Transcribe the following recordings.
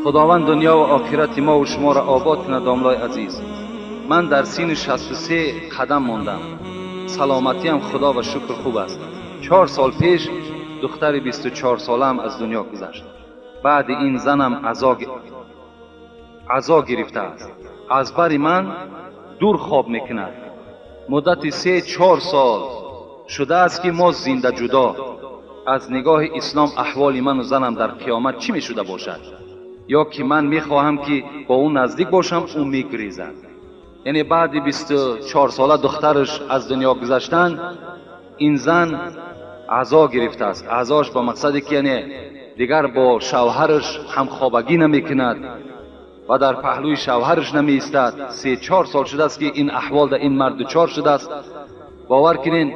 Худованд дунё ва охирати мо ва шуморо обод кунад. Домлои азиз, ман дар синни 63 қадам мондам. Саломатиам худо ва шукр хуб аст. 4 сол пеш духтари 24 солаам аз дунё гузашт. Баъди ин занам азо гирифтааст. Аз бари ман дур хоб мекунад. Муддати 3-4 сол шудааст ки мо зинда ҷудо. Аз нигоҳи ислом аҳволи ману занам дар қиёмат чӣ мешуда бошад? Ё ки ман мехоҳам ки бо ӯ наздик бошам, ӯ мегрезад. Яъне баъди 24 сола духтараш аз дунё гузаштан, ин зан азо гирифтааст. Азош ба мақсаде ки яъне дигар бо шавҳараш ҳамхобагӣ намекунад ва дар паҳлӯи шавҳараш намеистад. 3-4 сол шудааст ки ин аҳвол дар ин мард дучор шудааст. Бовар кунед,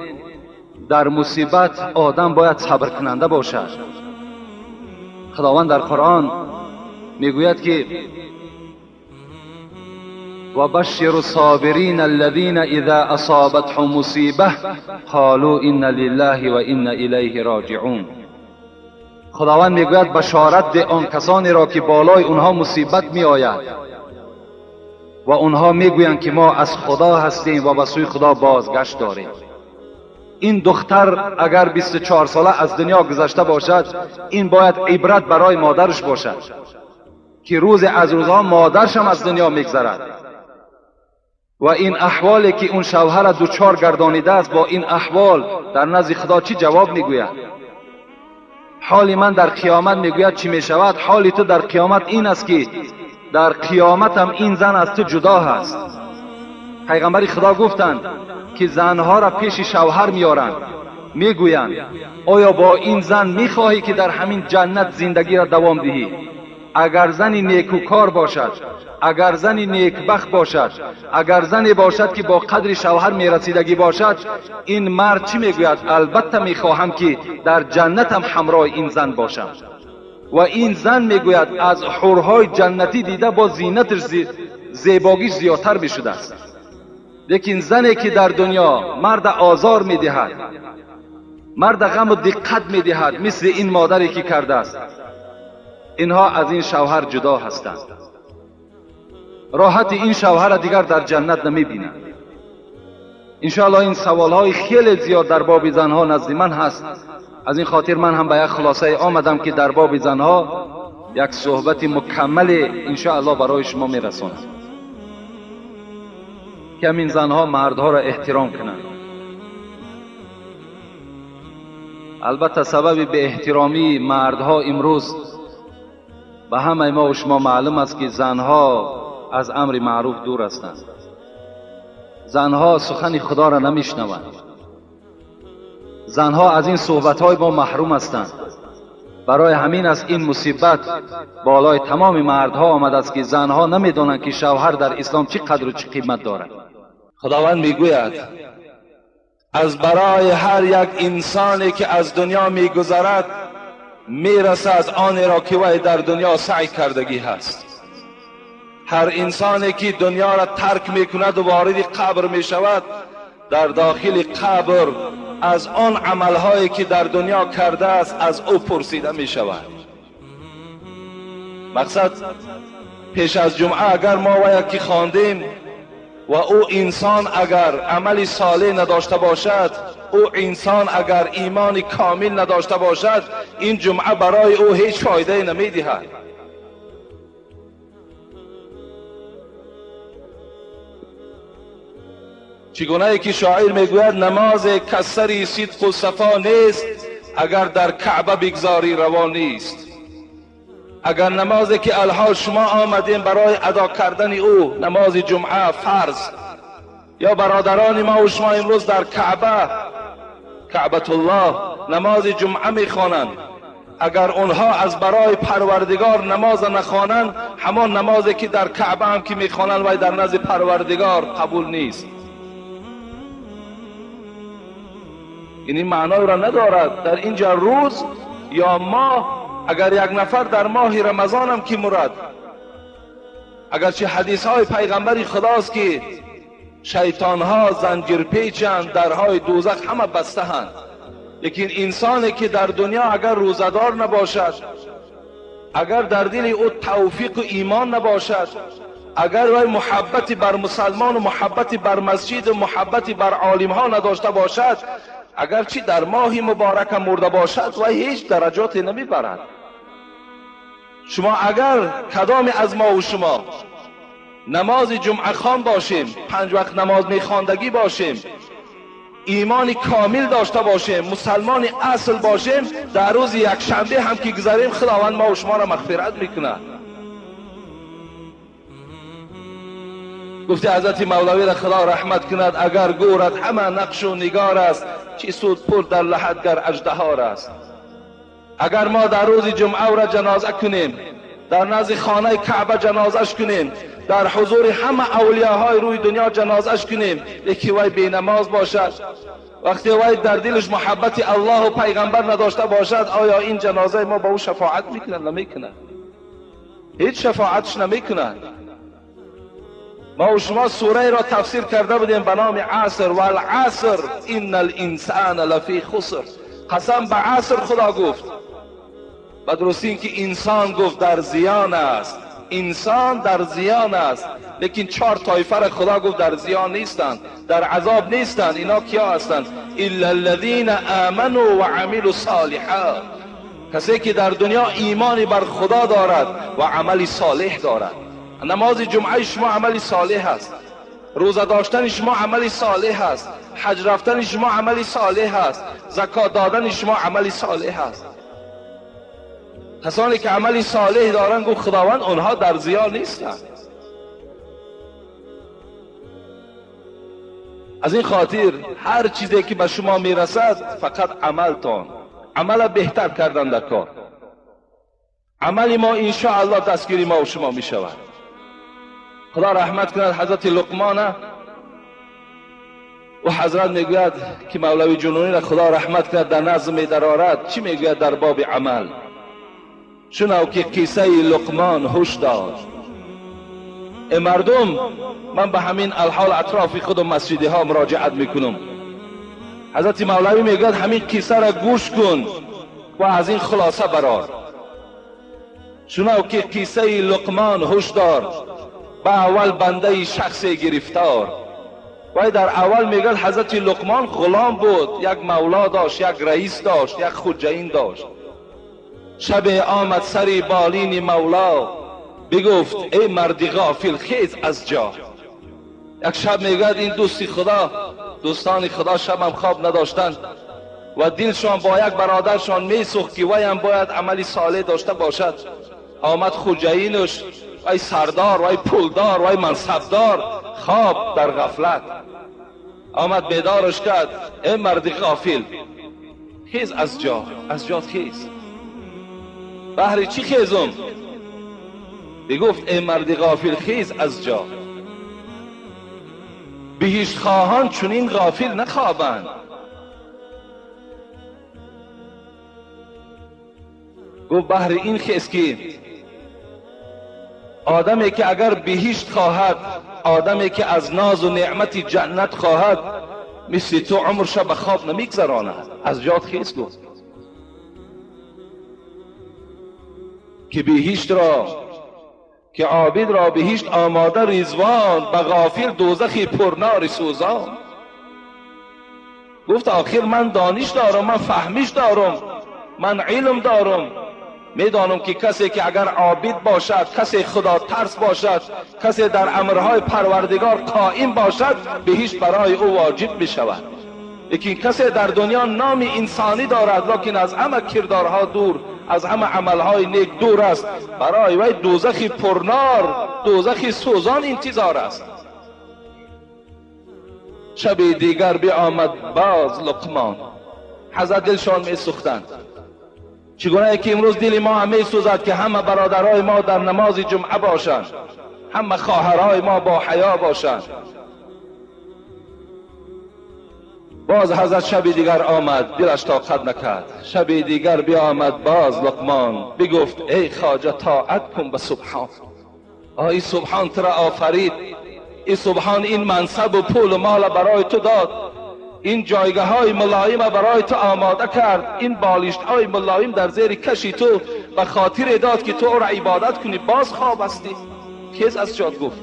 дар мусибат одам бояд сабркунанда бошад. Худованд дар Қуръон мегӯяд ки وبشر الصابرين الذين إذا أصابتهم مصيبة قالوا إنا لله وإنا إليه راجعون. خداوند میگوید بشارت ده آن کسانی را که بالای اونها مصیبت می آید و اونها میگویند که ما از خدا هستیم و به سوی خدا بازگشت داریم. این دختر اگر 24 ساله از دنیا گذشته باشد، این باید عبرت برای مادرش باشد که روز از روزها مادرش هم از دنیا میگذرد و این احوالی که اون شوهر دوچار گردانیده است، با این احوال در نزد خدا چی جواب میگوید؟ حال من در قیامت میگوید چی میشود؟ حال تو در قیامت این است که در قیامت هم این زن از تو جدا هست. پیغمبر خدا گفتند که زنها را پیش شوهر میارند، میگویند آیا با این زن میخواهی که در همین جنت زندگی را دوام دهی؟ اگر زنی نیکوکار باشد، اگر زنی نیکبخت باشد، اگر زنی باشد که با قدر شوهر میرسیدگی باشد، این مرد چی میگوید؟ البته میخواهم که در جنتم همراه این زن باشم. و این زن میگوید از حورهای جنتی دیده با زینتش زیباگیش زیادتر میشده است. لیکن زنی که در دنیا مرد آزار میدهد، مرد غم و دقت میدهد، مثل این مادری که کرده است، اینها از این شوهر جدا هستند. راحت این شوهر دیگر در جنت نمیبینند. انشاءالله این سوالهای خیلی زیاد در باب زنها نزد من هست. از این خاطر من هم به یک خلاصه آمدم که در باب زنها یک صحبت مکمل انشاءالله برای شما میرسانم که همین زنها مردها را احترام کنند. البته سبب به احترامی مردها امروز به همه ما و شما معلوم است که زنها از امر معروف دور هستند. زنها سخن خدا را نمیشنوند. زنها از این صحبت‌های ما محروم هستند. برای همین است این مصیبت بالای تمام مردها آمده است که زنها نمیدانند که شوهر در اسلام چه قدر و چه قیمت دارد. خداوند میگوید از برای هر یک انسانی که از دنیا میگذرد میرسد آن را که وی در دنیا سعی کردگی هست. هر انسانی که دنیا را ترک میکند و وارد قبر میشود، در داخل قبر از آن عملهایی که در دنیا کرده است از او پرسیده میشود. مقصد پیش از جمعه اگر ما و یکی خواندیم و او انسان اگر عمل صالح نداشته باشد، او انسان اگر ایمان کامل نداشته باشد، این جمعه برای او هیچ فایده نمیدهد. چگونه که شاعر میگوید نماز کسری صدق و صفا نیست، اگر در کعبه بگذاری روا نیست. اگر نمازی که الحال شما آمدیم برای ادا کردن او، نماز جمعه فرض، یا برادران ما و شما امروز در کعبه، کعبة الله، نماز جمعه میخوانند، اگر اونها از برای پروردگار نماز نخوانند، همان نمازی که در کعبه هم که میخوانند وی در نزد پروردگار قبول نیست. این معنای را ندارد در اینجا روز یا ماه. اگر یک نفر در ماه رمضان هم که مرد، اگرچه حدیث های پیغمبری خداست که شیطان ها زنجیر پیچند، درهای دوزخ همه بسته هند، لیکن انسانی که در دنیا اگر روزدار نباشد، اگر در دل او توفیق و ایمان نباشد، اگر وی محبتی بر مسلمان و محبتی بر مسجد و محبتی بر عالم ها نداشته باشد، اگرچه در ماه مبارک مرده باشد و هیچ درجاتی نمیبرد. شما اگر کدام از ما و شما نماز جمعه خوان باشیم، 5 وقت نماز میخواندگی باشیم، ایمان کامل داشته باشیم، مسلمان اصل باشیم، در روز یک شنبه هم که گذریم خداوند ما و شما را مغفرت میکنه. گفته حضرت مولوی را خدا رحمت کند، اگر گورت همه نقش و نگار است، چی سود پر در لحد گر اژدهار است. اگر ما در روز جمعه را جنازه کنیم، در نزد خانه کعبه جنازش کنیم، در حضور همه اولیاهای روی دنیا جنازش کنیم، یکی وی بی نماز باشد، وقتی وی در دلش محبت الله و پیغمبر نداشته باشد، آیا این جنازه ما با او شفاعت میکنند؟ نمیکنند، هیچ شفاعتش نمیکنند. ما و شما سوره را تفسیر کرده بودیم به نام عصر، والعصر ان الانسان لفی خسر. قسم به عصر خدا گفت، و درستی اینکه انسان گفت در زیان است، انسان در زیان است، لیکن 4 طایفه را خدا گفت در زیان نیستند، در عذاب نیستند. اینا کیا هستند؟ الا الذین آمنوا وعملوا الصالحات، کسی که در دنیا ایمانی بر خدا دارد و عمل صالح دارد. نماز جمعه شما عمل صالح است، روزه داشتن شما عمل صالح است، حج رفتن شما عمل صالح است، زکات دادن شما عمل صالح است. کسانی که عمل صالح دارند گفت خداوند آنها در زیان نیستند. از این خاطر هر چیزی که به شما میرسد فقط عملتان، عمل بهتر کردن در کار، عمل ما انشاءالله دستگیری ما و شما میشود. خدا رحمت کند حضرت لقمان و حضرت میگوید که مولوی جنونی را خدا رحمت کند در نظم میدرارد. چی میگوید در باب عمل؟ شنو که قصه لقمان هوش داد. ای مردم، من به همین الحال اطراف خود و مسجدی ها مراجعت میکنم. حضرت مولوی میگوید همین قصه را گوش کن و از این خلاصه برار. شنو که قصه لقمان هوش دار، به اول بنده شخص گرفتار. و در اول میگه حضرت لقمان غلام بود، یک مولا داشت، یک رئیس داشت، یک خودجین داشت. شب آمد سری بالین مولا، بگفت ای مرد غافل خیز از جا. یک شب میگه این دوستی خدا، دوستان خدا شب هم خواب نداشتند و دلشان با یک برادرشان میسوخت که وی هم باید عملی صالح داشته باشد. آمد خودجینش، وی سردار، وی پولدار، وی منصبدار، خواب در غفلت. آمد بیدارش کرد، ای مرد غافل خیز از جا، از جا خیز. بهر چی خیزم؟ بگفت ای مرد غافل خیز از جا، بهشت خواهان چنین غافل نخوابند. گفت بهر این خیز که آدمی که اگر بهشت خواهد، آدمی که از ناز و نعمت جنت خواهد، مثل تو عمرش به خواب نمیگذراند. از جات خیز گفت که بهشت را، که عابد را بهشت آماده رضوان، به غافل دوزخی پرنار سوزان. گفت آخر من دانش دارم، من فهمش دارم، من علم دارم، میدانم که کسی که اگر عابد باشد، کسی خدا ترس باشد، کسی در امرهای پروردگار قائم باشد، بهشت برای او واجب می شود. لیکن کسی در دنیا نام انسانی دارد لکن از همه کردارها دور، از همه عملهای نیک دور است، برای وی دوزخی پرنار، دوزخی سوزان انتظار است. شب دیگر بیامد باز لقمان. حضرت دلشان می سوختند. چگونه که امروز دل ما هم می سوزد که همه برادرای ما در نماز جمعه باشند، همه خواهرای ما با حیا باشند. باز حضرت شب دیگر آمد، دلش طاقت نکرد. شب دیگر بیامد باز لقمان، بگفت ای خواجه طاعت کن به سبحان. آی سبحان تو را آفرید، ای سبحان این منصب و پول و مال برای تو داد، این جایگاه های ملایم برای تو آماده کرد، این بالشت های ملایم در زیر کشی تو به خاطر داد که تو او را عبادت کنی، باز خواب هستی. خیز از جاد گفت،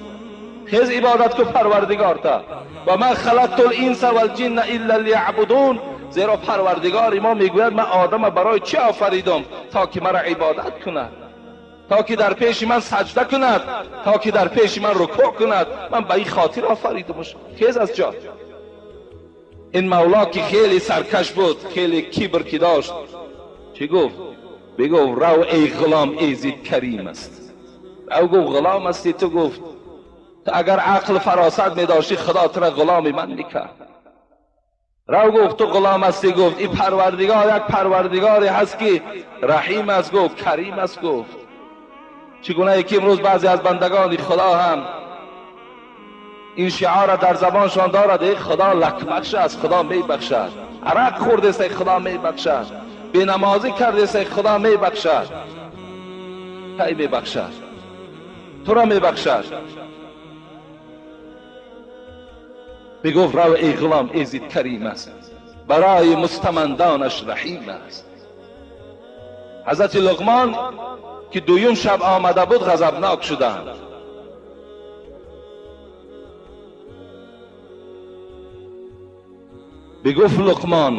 خیز عبادت کن پروردگار تا. و ما خلقت الانس والجن الا لیعبدون. زیرا پروردگار ما میگوید من آدم برای چی آفریدم؟ تا که مرا عبادت کند، تا که در پیش من سجده کند، تا که در پیش من رکوع کند. من به این خاطر آفریدمش. خیز از جا. این مولا که خیلی سرکش بود، خیلی کبر که داشت، چی گفت؟ بگفت رو ای غلام، ایزید کریم است. او گفت غلام هستی تو؟ گفت تو اگر عقل فراست می داشتی خدا تو را غلام من میکرد. رو گفت تو غلام هستی؟ گفت این پروردگار یک پروردگاری هست که رحیم است، گفت کریم است. گفت چگونه که امروز بعضی از بندگان خدا هم این شعار را در زبانشان دارد، ای خدا لک بخش است، خدا می بخشد. عرق خورده است، خدا می بخشد. بینمازی کرده است، خدا می بخشد. ای می بخشد، تو را می بخشد. بگفت رو ای غلام، ایزید کریم است، برای مستمندانش رحیم است. حضرت لقمان که دویم شب آمده بود غضبناک شدند. بگفت لقمان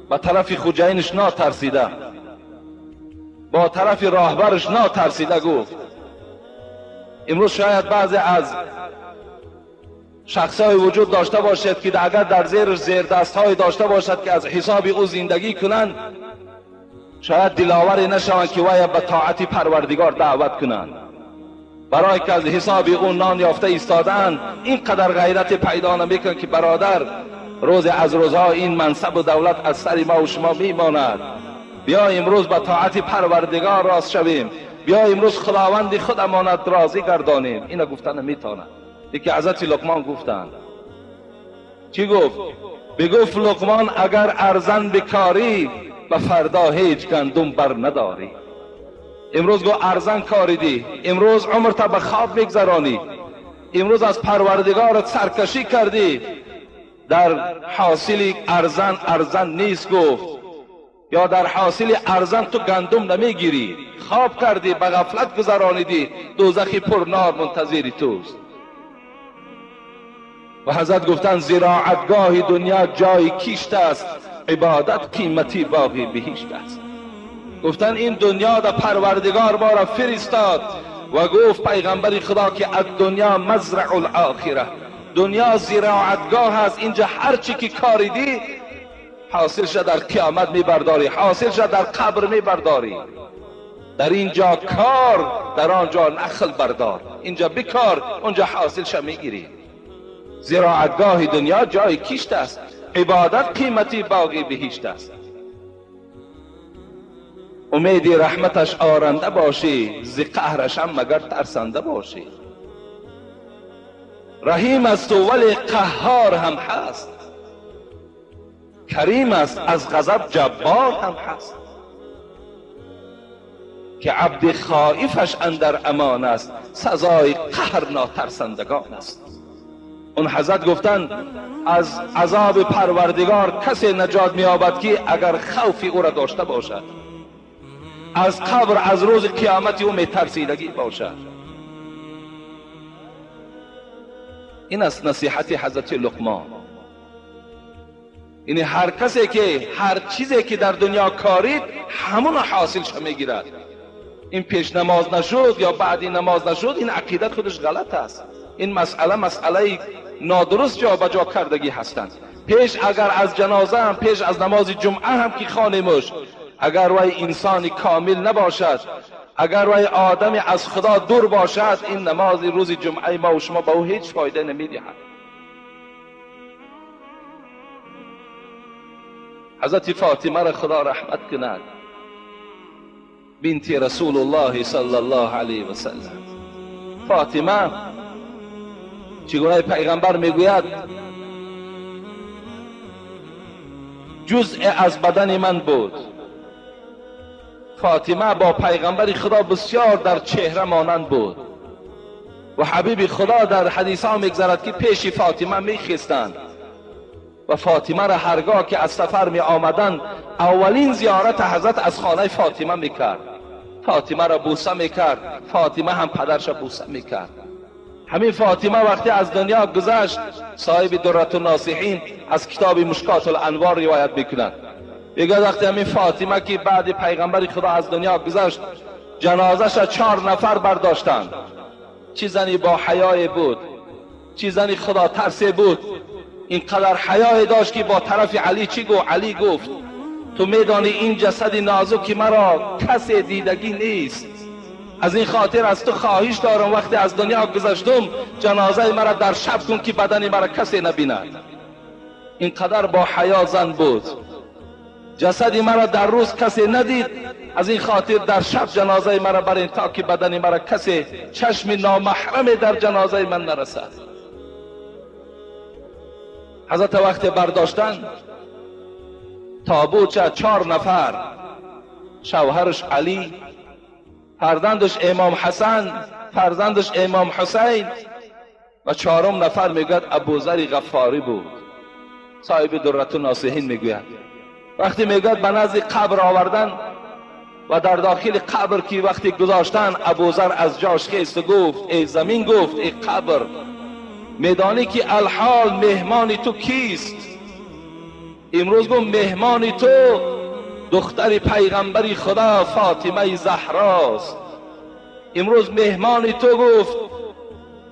با طرف خوجینش ناترسیده، با طرف راهبرش ناترسیده گفت امروز شاید بعضی از شخصای وجود داشته باشد که اگر در زیر زیر دستهای داشته باشد که از حساب او زندگی کنند، شاید دلاوری نشوند که وی به طاعت پروردگار دعوت کنند. برای که از حساب او نان یافته ایستادند، اینقدر غیرت پیدا نمیکنند که برادر روز از روزها این منصب و دولت از سر ما و شما میماند. بیا امروز به طاعت پروردگار راست شویم، بیا امروز خداوند خود امانت راضی گردانیم. اینا گفتن نمیتونه. یکی حضرت لقمان گفتند. چی گفت؟ بگفت لقمان اگر ارزن بکاری و فردا هیچ گندم بر نداری. امروز گو ارزن کاریدی، امروز عمر تا به خواب میگذرانی، امروز از پروردگارت سرکشی کردی، در حاصل ارزن ارزن نیست. گفت یا در حاصل ارزن تو گندم نمیگیری، خواب کردی، به غفلت گذرانیدی، دوزخی پر نار منتظری توست. و حضرت گفتن زراعتگاه دنیا جای کیشت است، عبادت قیمتی باقی بهشت است. گفتن این دنیا در پروردگار ما را فرستاد و گفت پیغمبر خدا که الدنیا مزرع الاخره، دنیا زراعتگاه است، اینجا هر چی که کاریدی حاصل شد در قیامت میبرداری، حاصل شد در قبر میبرداری. در اینجا کار، در آنجا نخل بردار، اینجا بکار، اونجا حاصل شد میگیری. زراعتگاه دنیا جای کشت است، عبادت قیمتی باقی بهشت است. امید رحمتش آرنده باشی، ز قهرش هم مگر ترسنده باشی. رحیم است و ولی قهار هم هست، کریم است از غضب جبار هم هست. که عبد خائفش اندر امان است، سزای قهر ناترسندگان است. اون حضرت گفتن از عذاب پروردگار کسی نجات می‌یابد که اگر خوف او را داشته باشد، از قبر از روز قیامت او میترسیدگی باشد. این است نصیحت حضرت لقمان. یعنی هر کسی که هر چیزی که در دنیا کارید همون حاصلش میگیرد. این پیش نماز نشد یا بعدی نماز نشد، این عقیدت خودش غلط است. این مسئله مسئله نادرست جا به جا کردگی هستند. پیش اگر از جنازه هم، پیش از نماز جمعه هم که خانیمش، اگر وی انسان کامل نباشد، اگر وی آدم از خدا دور باشد، این نماز روز جمعه ما و شما به او هیچ فایده نمیدهد. حضرت فاطمه را خدا رحمت کند، بنت رسول الله صلی الله علیه و سلم. فاطمه چگونه پیغمبر میگوید جزء از بدن من بود. فاطمه با پیغمبر خدا بسیار در چهره مانند بود و حبیب خدا در حدیث ها میگذرد که پیش فاطمه میخستند و فاطمه را هرگاه که از سفر می آمدند اولین زیارت حضرت از خانه فاطمه میکرد. فاطمه را بوسه میکرد، فاطمه هم پدرش را بوسه میکرد. همین فاطمه وقتی از دنیا گذشت، صاحب درة الناصحین از کتاب مشکات الانوار روایت میکنند، میگه وقتی همین فاطمه که بعد پیغمبر خدا از دنیا گذشت، جنازش را 4 نفر برداشتند. چی زنی با حیای بود، چی زنی خدا ترسه بود، اینقدر حیای داشت که با طرف علی چی گفت؟ علی گفت تو میدانی این جسد نازک مرا کسی دیدگی نیست، از این خاطر از تو خواهش دارم وقتی از دنیا گذشتم جنازه مرا در شب کن که بدن مرا کسی نبیند. اینقدر با حیا زن بود، جسد مرا در روز کسی ندید، از این خاطر در شب جنازه مرا برین تا که بدن مرا کسی چشم نامحرم در جنازه من نرسد. حضرت وقت برداشتن تابوت 4 نفر، شوهرش علی، فرزندش امام حسن، فرزندش امام حسین و 4 نفر میگوید ابوذر غفاری بود. صاحب درة الناصحین میگوید وقتی میگوید به نزد قبر آوردن و در داخل قبر که وقتی گذاشتن، ابوذر از جاش خیست و گفت ای زمین، گفت ای قبر، میدانی که الحال مهمان تو کیست؟ امروز گفت مهمان تو دختر پیغمبر خدا فاطمه زهراست. امروز مهمان تو گفت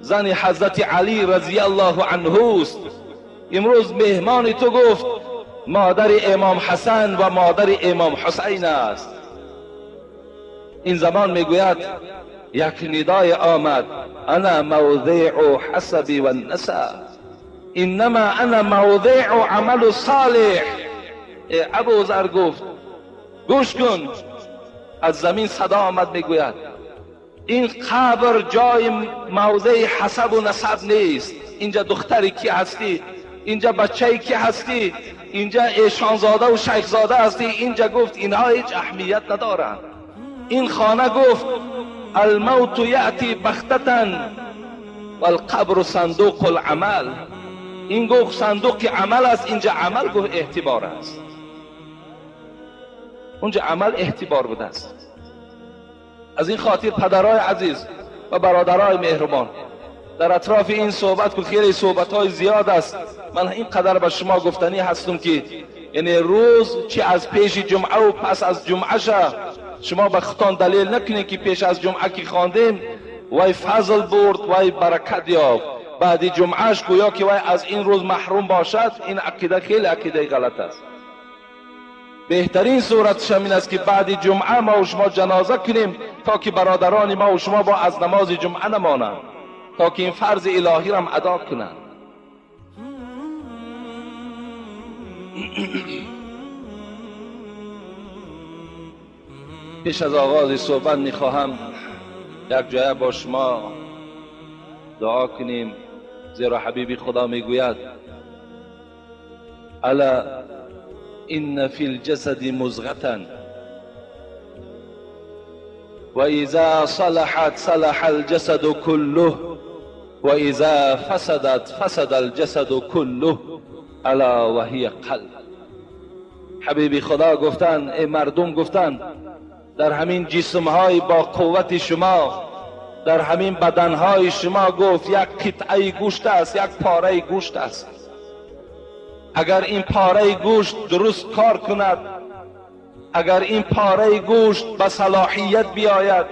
زن حضرت علی رضی الله عنه است. امروز مهمان تو گفت مادر امام حسن و مادر امام حسین است. این زمان میگوید یک ندای آمد، انا موضع حسبی و النسب، انما انا موضع عمل صالح. ابوذر گفت گوش کن، از زمین صدا آمد میگوید این قبر جای موضع حسب و نسب نیست. اینجا دختری کی هستی، اینجا بچه کی هستی، اینجا ایشانزاده و شیخزاده هستی. اینجا گفت اینها هیچ اهمیت ندارند. این خانه گفت الموت یأتی بغتة والقبر صندوق العمل. این گفت صندوق عمل است، اینجا عمل گفت اعتبار است، اونجا عمل اعتبار بوده است. از این خاطر پدرای عزیز و برادرای مهربان، در اطراف این صحبت که خیلی صحبت‌های زیاد است، من اینقدر به شما گفتنی هستم که یعنی روز چه از پیش جمعه و پس از جمعه شه، شما به خودتان دلیل نکنید که پیش از جمعه که خواندیم وای فضل برد وای برکت یافت، بعد جمعهش گویا که وای از این روز محروم باشد. این عقیده خیلی عقیده غلط است. بهترین صورتش این است که بعد جمعه ما و شما جنازه کنیم تا که برادران ما و شما با از نماز جمعه نمانند، تا که این فرض الهی را ادا کنند. پیش از آغاز صحبت میخواهم یک جای با شما دعا کنیم، زیرا حبیبی خدا میگوید الا ان فی الجسد مضغة و اذا صلحت صلح الجسد كله و اذا فسدت فسد الجسد كله الا وهي قلب. حبیبی خدا گفتن ای مردم، گفتن در همین جسمهای با قوت شما، در همین بدنهای شما، گفت یک قطعه گوشت است، یک پاره گوشت است. اگر این پاره گوشت درست کار کند، اگر این پاره گوشت به صلاحیت بیاید،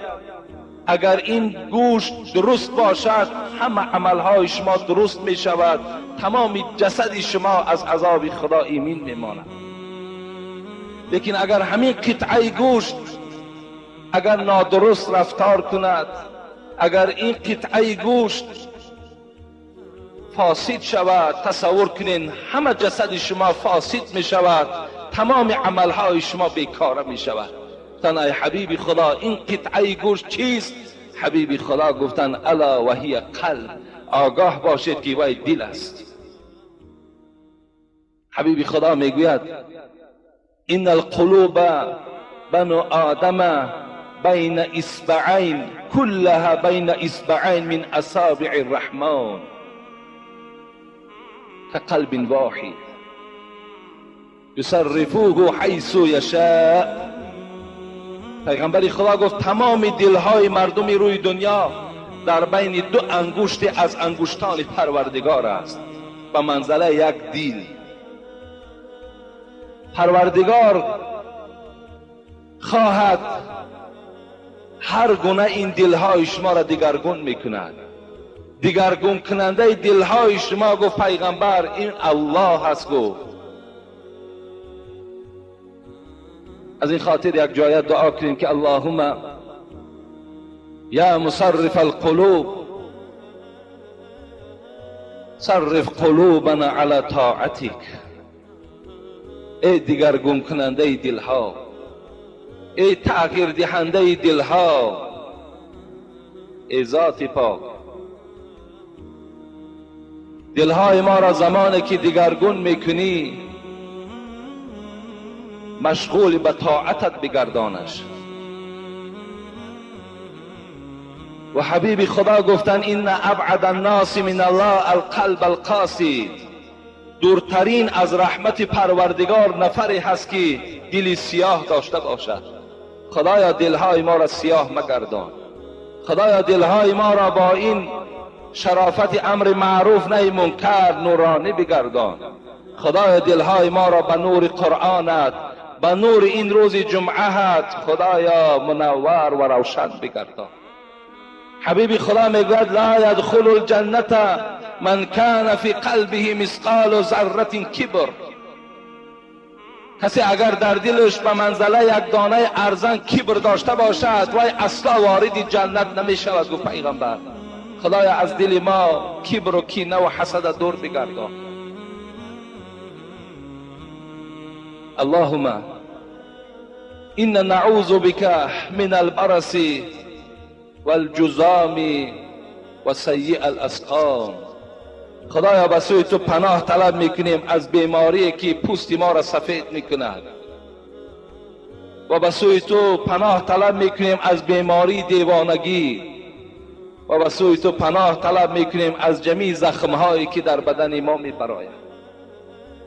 اگر این گوشت درست باشد، همه عملهای شما درست می شود، تمام جسد شما از عذاب خدا ایمن می ماند. لیکن اگر همین قطعه گوشت اگر نادرست رفتار کند، اگر این قطعه گوشت فاسد شود، تصور کنین همه جسد شما فاسد می شود، تمام عملهای شما بیکاره می شود. گفتن ای حبیب خدا این قطعه گوشت چیست؟ حبیب خدا گفتن الا و هی قلب، آگاه باشید که وی دل است. حبیب خدا میگوید ان القلوب بنو آدم بین اصبعین كلها بین اصبعین من اصابع الرحمن كقلب واحد يصرفوه حيث يشاء. پیغمبر خدا گفت تمام دلهای مردم روی دنیا در بین دو انگشت از انگشتان پروردگار است، به منزله یک دل. پروردگار خواهد هر گونه این دلهای شما را دیگرگون میکند. دیگرگون کننده دلهای شما، گفت پیغمبر، این الله هست. گفت از این خاطر یک جایت دعا کنیم که اللهم یا مصرف القلوب صرف قلوبنا علی طاعتک. ای دیگرگون کننده دلها، ای تغییر دهنده دلها، ای ذات پاک، دلهای ما را زمانی که دیگرگون میکنی مشغول به طاعتت بگردانش. و حبیب خدا گفتن این ابعد الناس من الله القلب القاسی، دورترین از رحمت پروردگار نفری هست که دل سیاه داشته باشد. خدایا دلهای ما را سیاه مگردان. خدایا دلهای ما را با این شرافت امر معروف نهی منکر نورانی بگردان. خدایا دلهای ما را به نور قرآنت، به نور این روز جمعهت خدایا منور و روشن بگردان. حبیب خدا میگوید لا یدخل الجنة من کان فی قلبه مثقال ذره کبر. کسی اگر در دلش به منزله یک دانه ارزن کبر داشته باشد وای اصلا وارد جنت نمی شود. گفت پیغمبر خدایا از دل ما کبر و کینه و حسد دور بگردان. اللهم إنا نعوذ بك من البرص والجذام و سیء الاسقام. خدایا به سوی تو پناه طلب میکنیم از بیماری که پوست ما را سفید میکند، و به سوی تو پناه طلب میکنیم از بیماری دیوانگی، و به سوی تو پناه طلب میکنیم از جمیع زخمهایی که در بدن ما میبراید.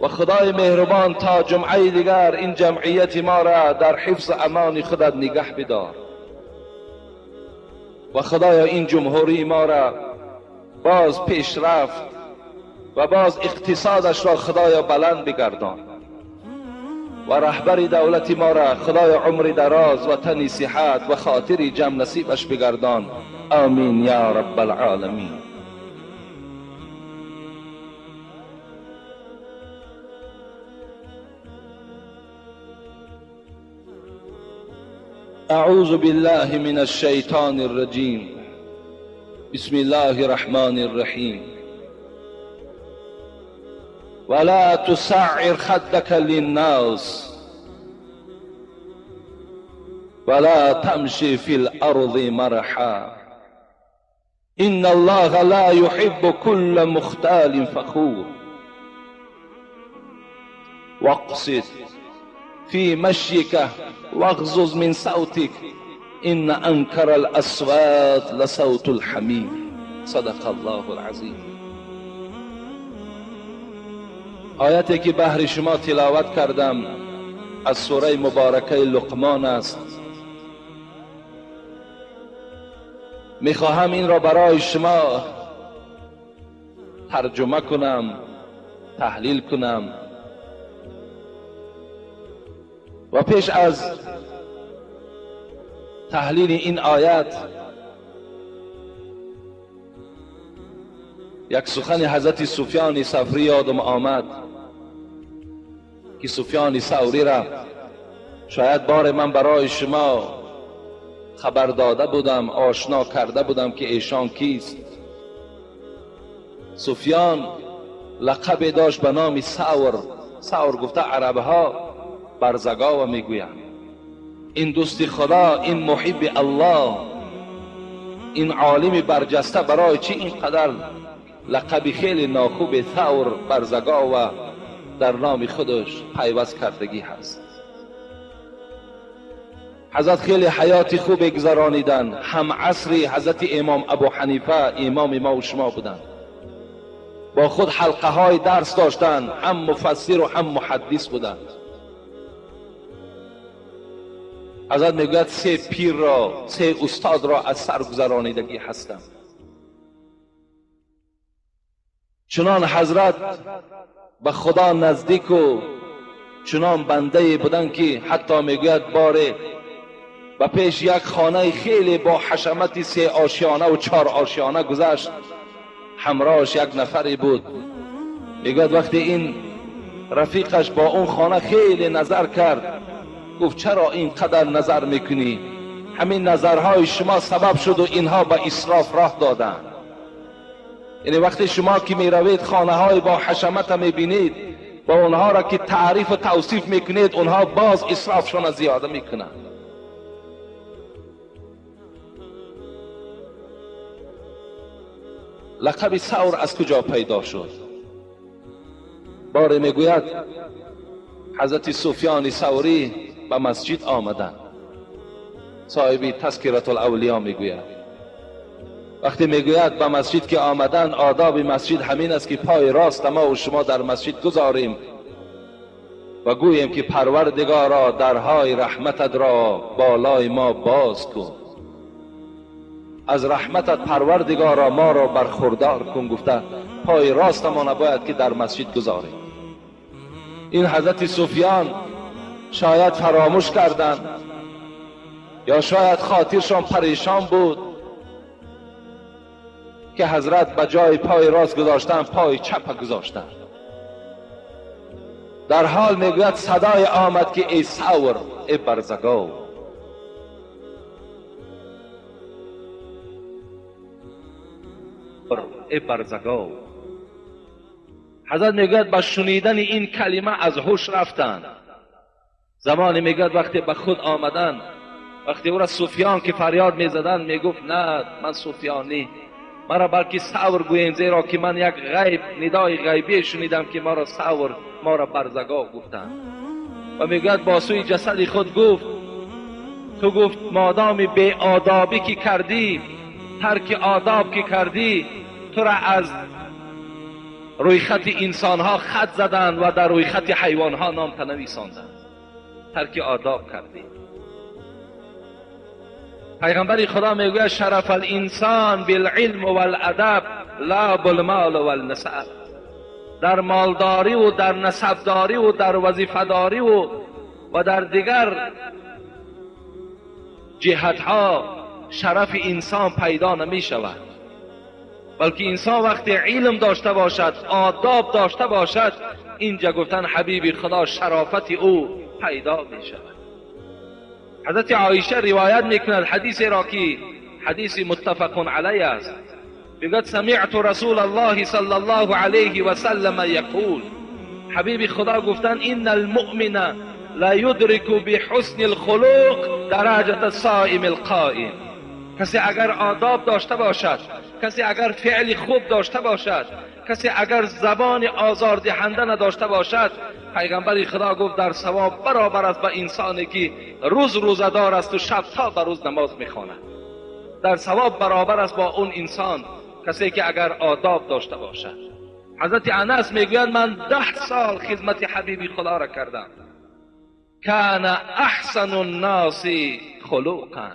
و خدای مهربان تا جمعه دیگر این جمعیت ما را در حفظ امان خودت نگه بدار، و خدایا این جمهوری ما را باز پیشرفت و باز اقتصادش را خدایا بلند بگردان، و رهبر دولت ما را خدایا عمر دراز و تن صحت و خاطر جمع نصیبش بگردان. آمین یا رب العالمین. اعوذ بالله من الشیطان الرجیم. بسم الله الرحمن الرحیم. ولا تسعر خدك للناس ولا تمشي في الأرض مرحا إن الله لا يحب كل مختال فخور. واقصد في مشيك واغضض من صوتك إن أنكر الأصوات لصوت الحمير. صدق الله العظیم. آیتی که بهر شما تلاوت کردم از سوره مبارکه لقمان است. میخواهم این را برای شما ترجمه کنم، تحلیل کنم، و پیش از تحلیل این آیت یک سخن حضرت سفیان ثوری یادم آمد که سفیان ثوری را شاید بار من برای شما خبر داده بودم، آشنا کرده بودم که ایشان کیست. سفیان لقب داشت به نام ثور. ثور گفته عربها برزگاوه میگویند. این دوست خدا، این محب الله، این عالم برجسته برای چی اینقدر لقب خیلی ناخوب ثور برزگاوه در نام خودش پیوست کردگی هست. حضرت خیلی حیات خوب گذرانیدن. هم عصری حضرت امام ابو حنیفه امام ما و شما بودند. با خود حلقه های درس داشتند، هم مفسر و هم محدث بودند. حضرت میگوید 3 پیر را، 3 استاد را از سر گذرانیدگی هستم. چنان حضرت به خدا نزدیک و چنان بنده بودن که حتی میگوید باره به پیش یک خانه خیلی با حشمت 3 آشیانه و 4 آشیانه گذشت، همراهش یک نفری بود. میگوید وقتی این رفیقش با اون خانه خیلی نظر کرد، گفت چرا اینقدر نظر میکنی؟ همین نظرهای شما سبب شد و اینها به اسراف راه دادن. یعنی وقتی شما که میروید خانه های با حشمت میبینید و اونها را که تعریف و توصیف میکنید، اونها باز اسرافشان زیاده میکنند. لقب ثور از کجا پیدا شد؟ باره میگوید حضرت سفیان ثوری به مسجد آمدند. صاحب تذکرة الاولیا میگوید وقتی میگوید به مسجد که آمدن، آداب مسجد همین است که پای راست ما و شما در مسجد گذاریم و گوییم که پروردگارا درهای رحمتت را بالای ما باز کن، از رحمتت پروردگارا ما را برخوردار کن. گفته پای راست ما نباید که در مسجد گذاریم. این حضرت سفیان شاید فراموش کردند یا شاید خاطرشان پریشان بود که حضرت به جای پای راست گذاشتن پای چپ گذاشتن. در حال میگوید صدای آمد که ای ثور، ای برزگاو. ای برزگاو. حضرت میگوید با شنیدن این کلمه از هوش رفتند. زمانی میگوید وقتی به خود آمدن، وقتی او را سفیان که فریاد میزدن، میگفت نه من سفیانی، مرا بلکه ثور گوییم، زیرا که من یک غیب، ندای غیبی شنیدم که ما را ثور، ما را برزگاو گفتند. و میگوید با سوی جسد خود گفت تو، گفت مادام بی آدابی که کردی، ترک آداب که کردی، تو را از روی خط انسانها خط زدند و در روی خط حیوانها نام تنویساندند. ترک آداب کردی. پیغمبر خدا میگوید شرف الانسان بالعلم والادب لا بالمال والنسب. در مالداری و در نسبداری و در وظیفه‌داری و در دیگر جهتها شرف انسان پیدا نمی شود، بلکه انسان وقتی علم داشته باشد، آداب داشته باشد، اینجا گفتن حبیب خدا شرافت او پیدا می شود. حضرت عایشه روایت میکند حدیث را که حدیث متفق علیه است. میگوید سمعت رسول الله صلی الله علیه و سلم یقول، حبیب خدا گفتن ان المؤمن لا یدرک بحسن الخلق درجة الصائم القائم. کسی اگر آداب داشته باشد، کسی اگر فعل خوب داشته باشد، کسی اگر زبان آزاردهنده نداشته باشد، پیغمبر خدا گفت در ثواب برابر است به انسانی که روز روزه‌دار است و شب تا به روز نماز میخواند. در ثواب برابر است با اون انسان، کسی که اگر آداب داشته باشد. حضرت انس میگوید من 10 سال خدمت حبیبی خدا را کردم. کان احسن الناس خلقا.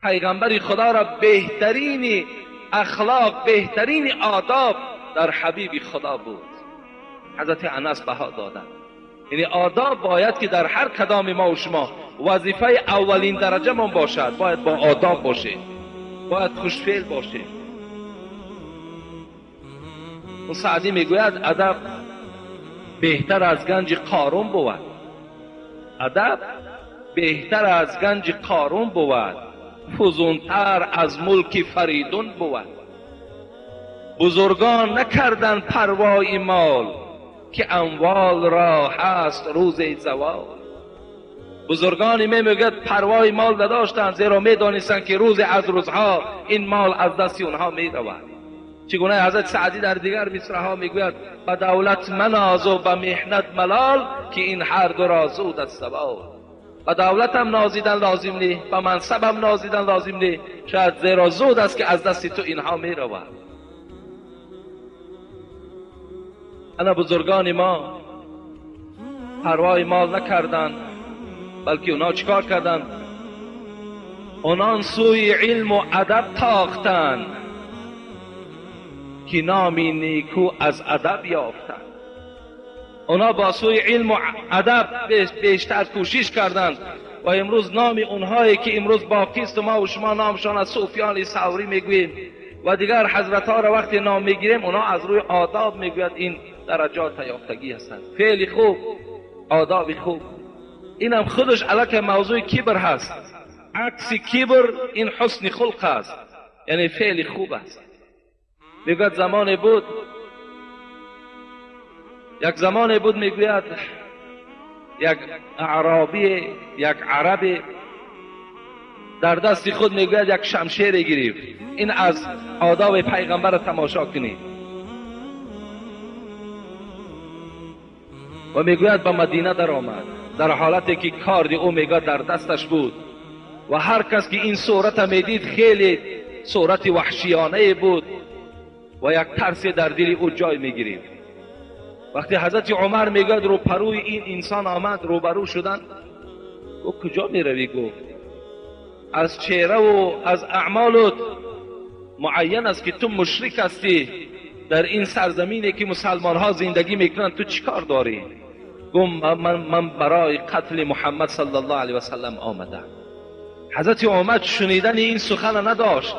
پیغمبر خدا را بهترین اخلاق، بهترین آداب در حبیب خدا بود. حضرت انس بها دادن. یعنی آداب باید که در هر کدام ما و شما وظیفه اولین درجه من باشد. باید با آداب باشه، باید خوشفعل باشه. اون سعدی میگوید ادب بهتر از گنج قارون بود. ادب بهتر از گنج قارون بود، فزونتر از ملک فریدون بود. بزرگان نکردن پروای مال، که اموال را هست روز زوال. بزرگانی میگوید پروای مال نداشتند، زیرا میدانستند که روز از روزها این مال از دست اونها میرود. چگونه حضرت سعدی در دیگر مصرع‌ها میگوید به دولت مناز و به محنت ملال، که این هر دو را زود از زوال. به دولتم نازیدن لازم نی، به منصبم نازیدن لازم نی، شاید زیرا زود است که از دست تو اینها میرود. انا بزرگان ما پروای مال نکردند، بلکه اونا چیکار کردند؟ Онон сӯи илму адаб тохтанд, ки номи неку аз адаб ёфтанд. Онҳо бо сӯи илму адаб бештар кӯшиш карданд ва имрӯз номи онҳое ки имрӯз боқист мо ва шумо номшон аз Суфиёни Саврӣ мегӯем ва дигар ҳазратҳоро вақте ном мегирем, онҳо аз рӯи одоб мегӯяд ин дараҷот ёфтагӣ ҳастанд. Феъли хуб, одоби хуб, инам худаш аллакай мавзӯи кибр ҳаст. Акси кибр ин ҳусни хулқ аст, яъне феъли хуб аст. Мегӯяд замоне буд, як замоне буд, мегӯяд як аъробӣ, як арабе дар дасти худ мегӯяд як шамшере гирифт. Ин аз одоби пайғамбар тамошо кунед. Ва мегӯяд ба Мадина даромад дар ҳолате ки карди ӯ мегӯяд дар дасташ буд ва ҳар кас ки ин сурата медид хеле сурати ваҳшиёнае буд ва як тарсе дар дили ӯ ҷой мегирифт. Вақте ҳазрати Умар мегӯяд рӯпарӯи ин инсон омад, рӯбарӯ шуданд, гуфт куҷо меравӣ? Гуфт аз чеҳраву аз аъмолут муайян аст ки ту мушрик ҳастӣ. Дар ин сарзамине ки мусалмонҳо зиндагӣ мекунанд ту чӣ кор дорӣ? Гуфт ман барои қатли Муҳаммад саллаллоҳу алайҳи васаллам омадам. Ҳазрати Умар шунидани ин сухана надошт.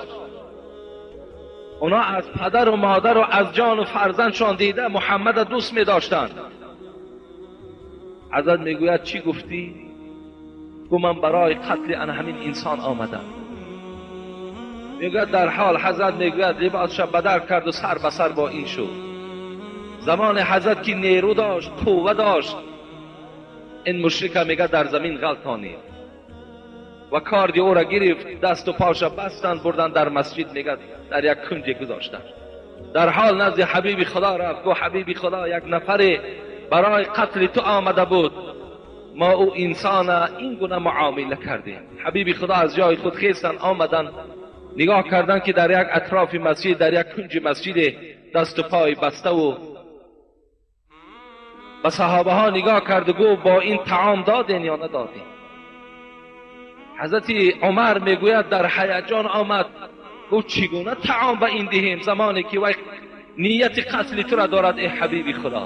Онҳо аз падару модару аз ҷону фарзандшон дида Муҳаммадро дӯст медоштанд. Ҳазрат мегӯяд чӣ гуфтӣ? Гуфт ман барои қатли ана ҳамин инсон омадам. Мегӯяд дар ҳол ҳазрат мегӯяд либосша бадар карду сар ба сар бо ин шуд. Замоне ҳазрат ки нерӯ дошт, қувва дошт, ин мушрика мегӯяд дар замин ғалтонид ва карди ӯро гирифт, дасту поша бастанд, бурданд дар масҷид, мегӯяд дар як кунҷе гузоштанд. Дар ҳол назди ҳабиби Худо рафт, гуфт ҳабиби Худо, як нафаре барои қатли ту омада буд, мо ӯ инсона ин гуна муомила кардем. Ҳабиби Худо аз ҷои худ хестанд, омаданд, нигоҳ карданд ки дар як атрофи масҷид, дар як кунҷи масҷиде дасту пой баставу ба саҳобаҳо нигоҳ карду гуфт бо ин таом доден ё надоден? Ҳазрати Умар мегӯяд дар ҳаяҷон омад, гуфт чӣ гуна таом ба ин диҳем замоне ки вай нияти қатли тура дорад, эй ҳабиби Худо?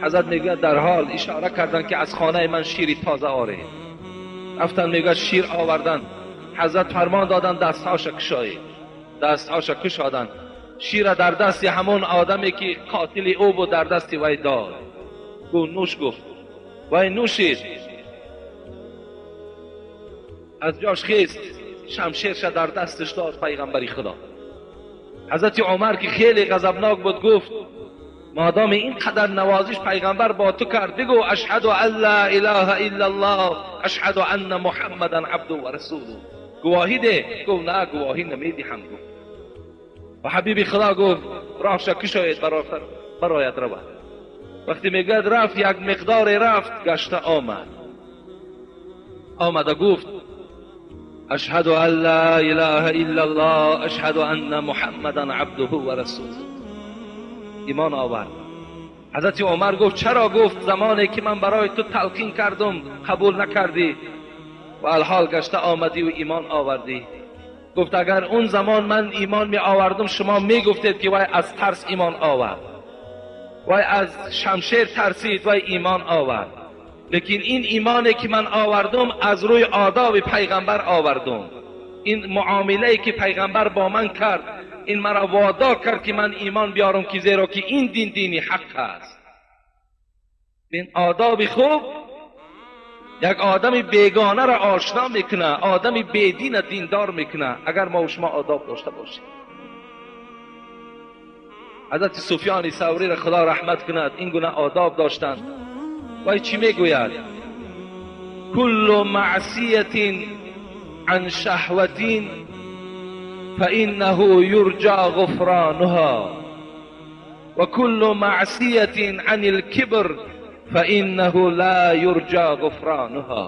Ҳазрат мегӯяд дар ҳол ишора карданд ки аз хонаи ман шири тоза оред. Рафтанд, мегӯяд шир оварданд. Ҳазрат фармон доданд дастҳоша кушоед. Дастҳоша кушоданд. Шира дар дасти ҳамон одаме ки қотили ӯ буд дар дасти вай дод. Гуфт нӯш, гуфт вай нӯшид. Аз ҷош хест, шамшерша дар дасташ дод пайғамбари Худо. Ҳазрати Умар ки хеле ғазабнок буд гуфт модоми ин қадар навозиш пайғамбар бо ту кард, бигӯ ашҳаду ан ла илаҳа иллаллоҳ, ашҳаду анна муҳаммадан абдуҳу ва расулуҳ. Гувоҳӣ деҳ. Гуфт на, гувоҳӣ намедиҳам. Гуфт ва ҳабиби Худо гуфт роҳша кушоед, барояд равад. Вақте мегӯяд рафт, як миқдоре рафт, гашта омад. Омада гуфт ашҳаду ан ла илаҳа иллаллоҳ, ашҳаду анна муҳаммадан абдуҳу ва расулуҳ. Имон овард. Ҳазрати Умар гуфт чаро? Гуфт замоне ки ман барои ту талқин кардум қабул накардӣ ва алҳол гашта омадӣ ва имон овардӣ. Гуфт агар он замон ман имон меовардум шумо мегуфтед ки вай аз тарс имон овард, вай аз шамшер тарсид, вай имон овард. Лекин ин имоне ки ман овардум аз рӯи одоби пайғамбар овардум. Ин муомилае ки пайғамбар бо ман кард, ин маро водор кард ки ман имон биёрам, ки зеро ки ин дин дини ҳақ аст. Ин одоби хуб як одами бегонаро ошно мекунад, одами бедина диндор мекунад, агар мо шумо одоб дошта бошем. Ҳазрати Суфиёни Савриро Худо раҳмат кунад, ин гуна одоб доштанд. Вай чӣ мегӯяд? Куллу маъсиятин ан шаҳватин фаиннаҳу юрҷа ғуфронуҳа ва куллу маъсиятин ан илкибр фаиннаҳу ла юрҷа ғуфронуҳа.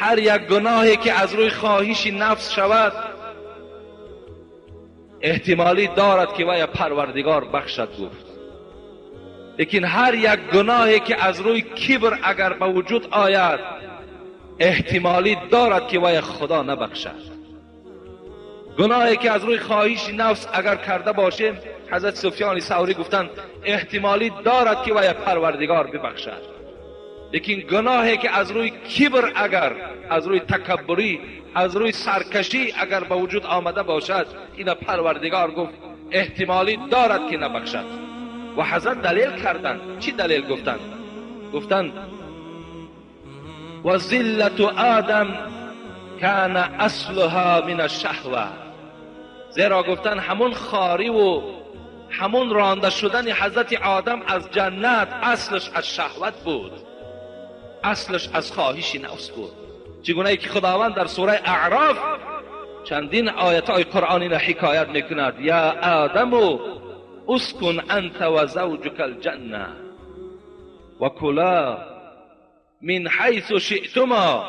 Ҳар як гуноҳе ки аз рӯи хоҳиши нафс шавад эҳтимолӣ дорад ки вая Парвардигор бахшад, гуфт. Лекин ҳар як гуноҳе ки аз рӯи кибр агар ба вуҷуд ояд, احتمالی دارد که وی خدا نبخشد. گناهی که از روی خواهش نفس اگر کرده باشیم، حضرت سفیان ثوری گفتند احتمالی دارد که وی پروردگار ببخشد. لیکن گناهی که از روی کبر، اگر از روی تکبری، از روی سرکشی اگر به وجود آمده باشد، این پروردگار گفت احتمالی دارد که نبخشد. و حضرت دلیل کردند. چی دلیل گفتند؟ گفتند و ذلت آدم کان اصلها من الشهوه. زیرا گفتن همون خاری و همون رانده شدن حضرت آدم از جنت اصلش از شهوت بود، اصلش از خواهش نفس بود. چگونه ای که خداوند در سوره اعراف چندین آیت های قرآنی را حکایت میکند: یا آدم اسکن انت و زوجک الجنه و کلا من حیث شئتما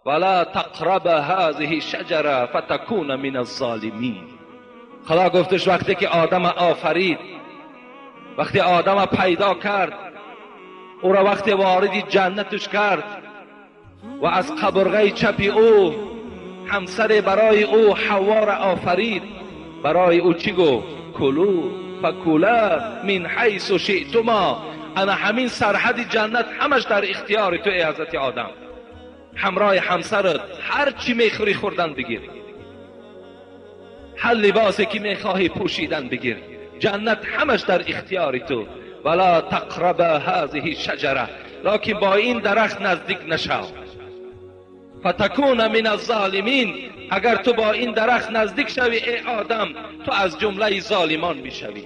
ولا تقرب هذه الشجره فتکون من الظالمین. خدا گفتش وقتی که آدم آفرید، وقتی آدم پیدا کرد، او را وقتی وارد جنتش کرد و از قبرغه چپی او همسر برای او حوا را آفرید، برای او چی گفت؟ کلو فکولا من حیث شئتما. انا همین سرحد جنت همش در اختیار تو ای حضرت آدم، همراه همسرت هر چی میخوری خوردن بگیر، هر لباسی که میخواهی پوشیدن بگیر، جنت همش در اختیار تو. ولا تقرب هذه الشجره، لکن با این درخت نزدیک نشو. فتکون من الظالمین، اگر تو با این درخت نزدیک شوی ای آدم، تو از جمله ظالمان میشوی.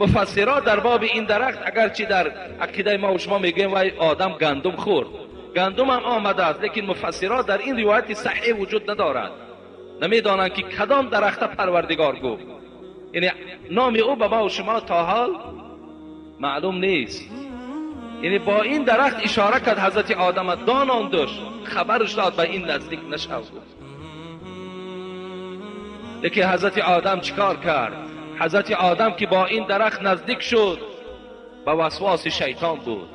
مفسرها در باب این درخت، اگرچه در عقیده ما و شما میگیم وای آدم گندم خورد، گندم هم آمده است، لیکن مفسرها در این روایت صحیح وجود ندارد، نمیدانند که کدام درخت پروردگار گفت، یعنی نام او به ما و شما تا حال معلوم نیست. یعنی با این درخت اشاره کرد حضرت آدم، داناندش، خبرش داد به این نزدیک نشو گفت. لیکن حضرت آدم چیکار کرد؟ حضرت آدم که با این درخت نزدیک شد، به وسواس شیطان بود.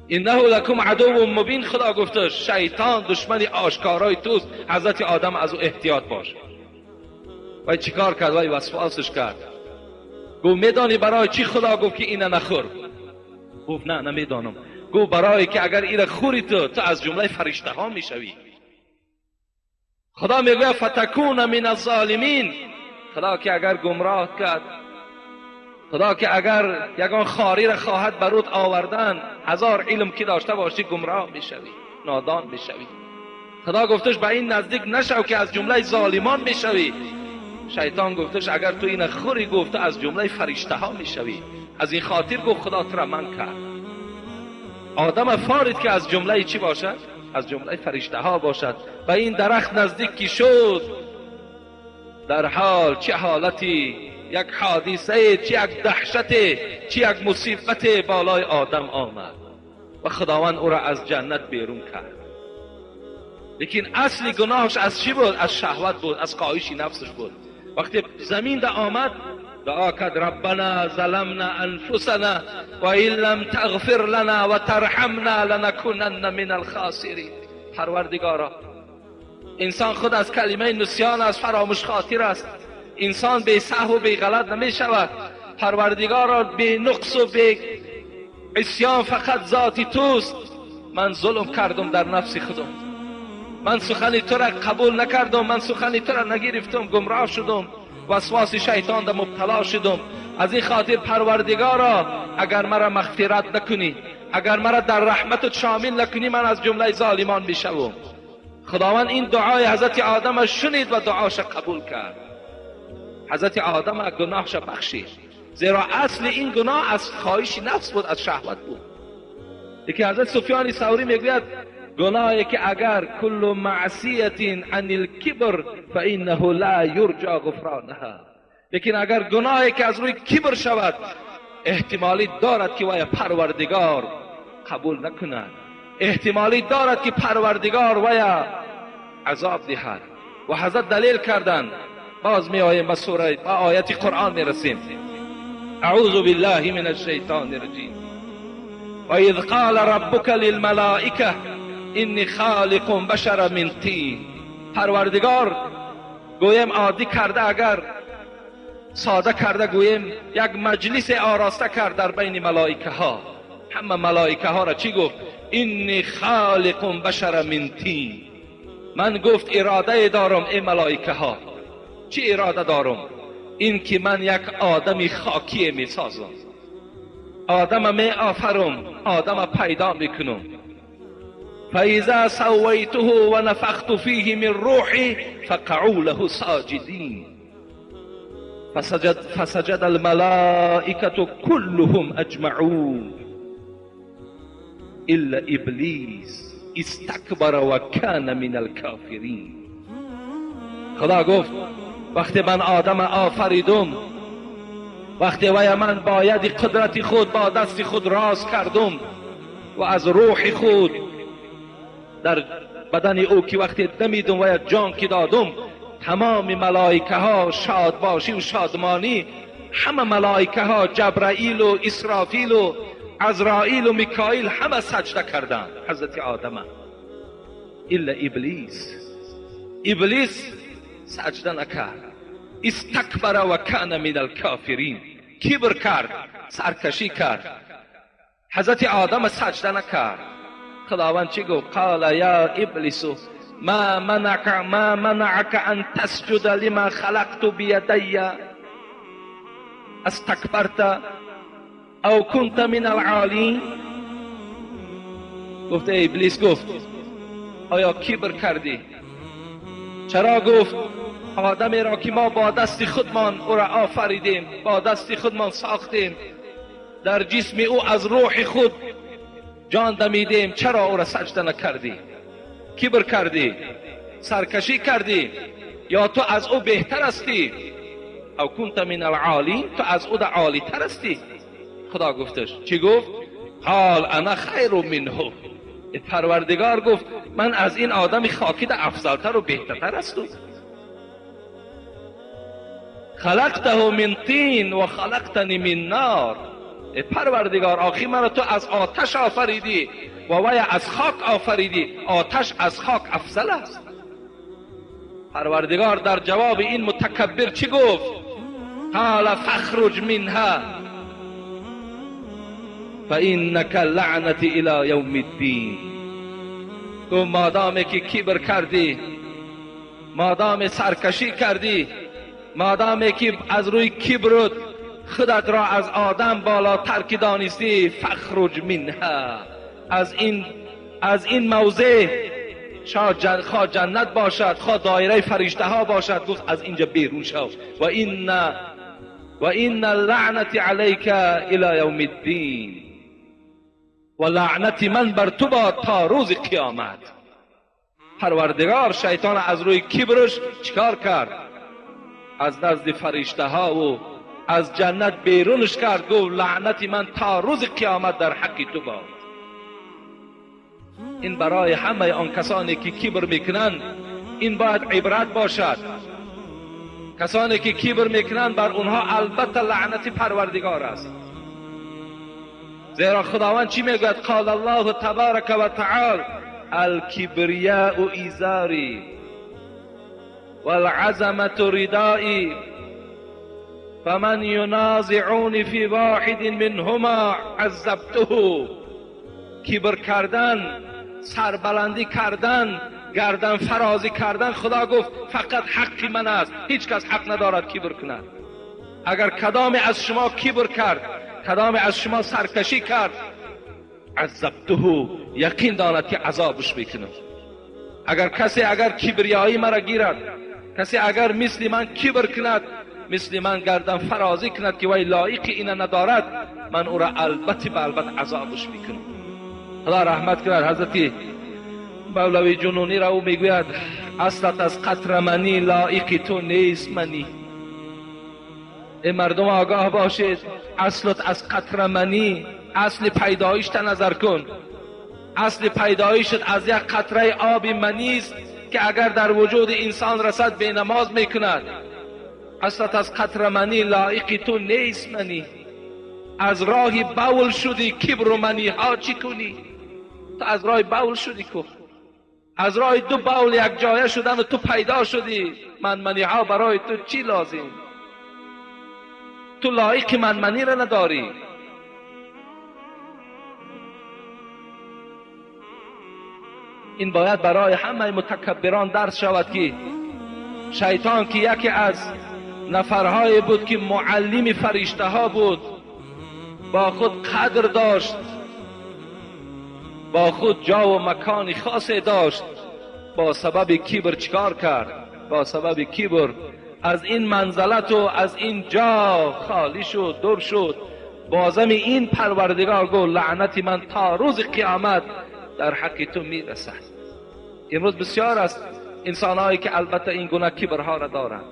انه لکم عدو مبین، خدا گفته شیطان دشمن آشکارای توست، حضرت آدم از او احتیاط باش. وای چیکار کرد؟ وای وسواسش کرد. گفت میدانی برای چی خدا گفت که اینو نخور؟ گفت نه نمیدانم. گفت برای که اگر اینو خوری تو از جمله فرشته ها میشوی. خدا میگوید فتکون من الظالمین. خدا که اگر گمراه کرد، خدا که اگر یگان خاری را خواهد برود آوردن، هزار علم که داشته باشی گمراه میشوی، نادان میشوی. خدا گفتش به این نزدیک نشو که از جمله ظالمان میشوی. شیطان گفتش اگر تو این خوری، گفته از جمله فرشته ها میشوی. از این خاطر گفت خدا تو را من کرد. آدم فارید که از جمله چی باشد؟ از جمله فرشته ها باشد. به این درخت نزدیک کی شد، در حال چه حالتی، یک حادثه، چه یک دهشت، چه یک مصیبت بالای آدم آمد و خداوند او را از جنت بیرون کرد. لیکن اصل گناهش از چی بود؟ از شهوت بود، از خواهش نفسش بود. وقتی زمین ده آمد دعا کرد ربنا ظلمنا انفسنا و ان لم تغفر لنا و ترحمنا لنکونن من الخاسرین. پروردگارا، انسان خود از کلمه نسیان است، فراموش خاطر است، انسان بی سهو و بی غلط نمی شود. پروردگارا بی نقص و بی عصیان فقط ذاتی توست. من ظلم کردم در نفس خودم، من سخن تو را قبول نکردم، من سخن تو را نگرفتم، گمراه شدم، وسواس شیطان در مبتلا شدم. از این خاطر پروردگارا اگر مرا مغفرت نکنی، اگر مرا در رحمتت شامل نکنی، من از جمله ظالمان میشوم. خداوند این دعای حضرت آدم شنید و دعاش قبول کرد. حضرت آدم گناهش بخشید، زیرا اصل این گناه از خواهش نفس بود، از شهوت بود. یکی حضرت سفیان ثوری میگوید گناهی که اگر کل معصیت عن الکبر فانه لا یرجا غفرانها، لیکن اگر گناهی که از روی کبر شود احتمالی دارد که وای پروردگار قبول نکند، احتمالی دارد که پروردگار وای عذاب دهد. و حضرت دلیل کردند. باز می آییم به سوره، به آیت قرآن می رسیم. اعوذ بالله من الشیطان الرجیم. و اذ قال ربک للملائکه انی خالق بشر من طین. پروردگار گویم عادی کرده، اگر ساده کرده گویم یک مجلس آراسته کرد در بین ملائکه ها. همه ملائکه ها را چی گفت؟ انی خالق بشر من طین. من گفت اراده دارم ای ملائکه ها. چی اراده دارم؟ این که من یک آدم خاکی می سازم، آدم می آفرم، آدم پیدا میکنم. فاذا سویته و نفخت فیه من روحی فقعوا له ساجدین. فسجد الملائکة كلهم اجمعون الا ابلیس استکبر و کان من الکافرین. خدا گفت وقتی من آدم آفریدم، وقتی وی من باید قدرت خود با دست خود راز کردم و از روح خود در بدن او که وقتی دمیدم و جان که دادم، تمام ملائکه ها شاد باشی و شادمانی، همه ملائکه ها جبرائیل و اسرافیل و عزرائیل و میکائیل همه سجده کردند حضرت آدم. الا ابلیس، ابلیس سجده نکرد. استکبر و کان من الکافرین. کبر کرد، سرکشی کرد، حضرت آدم سجده نکرد. خداوند چی گفت؟ قال یا ابلیس ما منعك ان تسجد لما خلقت بیدی استکبرت او كنت من العالین. گفت ای ابلیس، گفت آیا کبر کردی؟ چرا؟ گفت آدمی را که ما با دست خودمان او را آفریدیم، با دست خودمان ساختیم، در جسم او از روح خود جان دمیدیم، چرا او را سجده نکردی؟ کبر کردی، سرکشی کردی، یا تو از او بهتر هستی؟ او کنت من العالی، تو از او عالی تر هستی. خدا گفتش چی گفت؟ قال انا خیر منه. پروردگار گفت من از این آدم خاکی ده افضلتر و بهترتر هستم. خلقته من طین و خلقتنی من نار. پروردگار آخی مرا تو از آتش آفریدی و وی از خاک آفریدی، آتش از خاک افضل است. پروردگار در جواب این متکبر چی گفت؟ قال فاخرج منها فانک لعنتی الی یوم الدین. تو مادامی که کبر کردی، مادام سرکشی کردی، مادامی که از روی کبرت خودت را از آدم بالاتر که دانستی، فخرج منها، از این موضع، خواه جنت باشد خواه دایره فرشته ها باشد، گفت از اینجا بیرون شو. و این لعنت علیک الی یوم الدین، و لعنت من بر تو باد تا روز قیامت. پروردگار شیطان از روی کبرش چیکار کرد؟ از نزد فرشته ها و از جنت بیرونش کرد، گفت لعنت من تا روز قیامت در حق تو باد. این برای همه آن کسانی که کبر میکنند این باید عبرت باشد. کسانی که کبر میکنند بر اونها البته لعنت پروردگار است. زیرا خداوند چی میگوید؟ قال الله تبارک و تعالی الکبریاء ایزاری والعظمة ردائی فمن ینازعنی فی واحد منهما عذبته. کبر کردن، سربلندی کردن، گردن فرازی کردن، خدا گفت فقط حق من است، هیچ کس حق ندارد کبر کند. اگر کدام از شما کبر کرد، کدام از شما سرکشی کرد، عذبته، یقین داند که عذابش میکنم. اگر کسی اگر کبریایی مرا گیرد، کسی اگر مثل من کبر کند، مثل من گردن فرازی کند که وی لایق اینه ندارد، من او را البته به البته عذابش میکنم. خدا رحمت کند حضرت مولوی جنونی را، او میگوید اصلت از قطر منی لایق تو نیست منی. ای مردم آگاه باشید، اصلت از قطر منی، اصل پیدایشت نظر کن. اصل پیدایشت از یک قطره آب منی است که اگر در وجود انسان رسد به نماز میکند. اصلت از قطر منی لایق تو نیست منی. از راه بول شدی کبر و منی ها چی کنی؟ تو از راه بول شدی که از راه دو بول یک جایه شدن و تو پیدا شدی. منمنی ها برای تو چی لازم؟ تو لایق منمنی را نداری. این باید برای همه متکبران درس شود که شیطان که یکی از نفرهای بود که معلم فرشته ها بود، با خود قدر داشت، با خود جا و مکان خاصی داشت، با سبب کبر چیکار کرد؟ با سبب کبر از این منزلت و از این جا خالی شد، دور شد. بازم این پروردگار گفت لعنت من تا روز قیامت در حق تو میرسد. امروز بسیار است انسانهایی که البته این گونه کبرها را دارند.